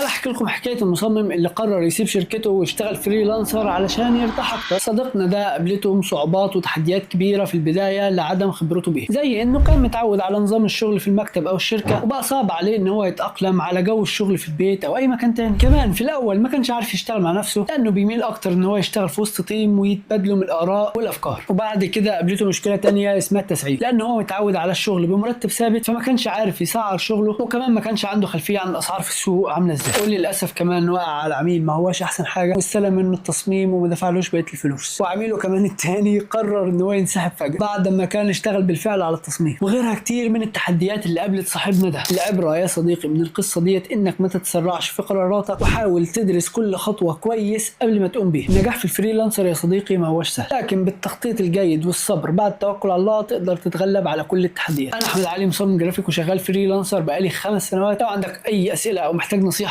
تعال احكي لكم حكاية المصمم اللي قرر يسيب شركته ويشتغل freelancer علشان يرتاح اكتر. صديقنا ده قابلته صعوبات وتحديات كبيرة في البداية لعدم خبرته بيها، زي انه كان متعود على نظام الشغل في المكتب او الشركة، وبقى صعب عليه ان هو يتاقلم على جو الشغل في البيت او اي مكان تاني. كمان في الاول ما كانش عارف يشتغل مع نفسه، لانه بيميل اكتر ان هو يشتغل في وسط team ويتبادلوا من الاراء والافكار. وبعد كده قابلته مشكلة تانية اسمها التسعير، لان هو متعود على الشغل بمرتب ثابت، فما كانش عارف يسعر شغله، وكمان ما كانش عنده خلفية عن الاسعار في السوق عامله ازاي. وللاسف كمان وقع على عميل ما هواش احسن حاجة، واستلم منه التصميم وما دفعلوش بقية الفلوس. وعميله كمان التاني قرر ان هو ينسحب فجاة بعد ما كان اشتغل بالفعل على التصميم، وغيرها كتير من التحديات اللي قابلت صاحبنا ده. العبرة يا صديقي من القصة ديت انك ما تتسرعش في قراراتك، وحاول تدرس كل خطوة كويس قبل ما تقوم بيها. النجاح في ال freelancer يا صديقي ما هوش سهل، لكن بالتخطيط الجيد والصبر بعد التوكل على الله تقدر تتغلب على كل التحديات. انا احمد علي، مصمم جرافيك وشغال freelancer بقالي 5 سنوات. لو عندك اي اسئلة او محتاج نصيحة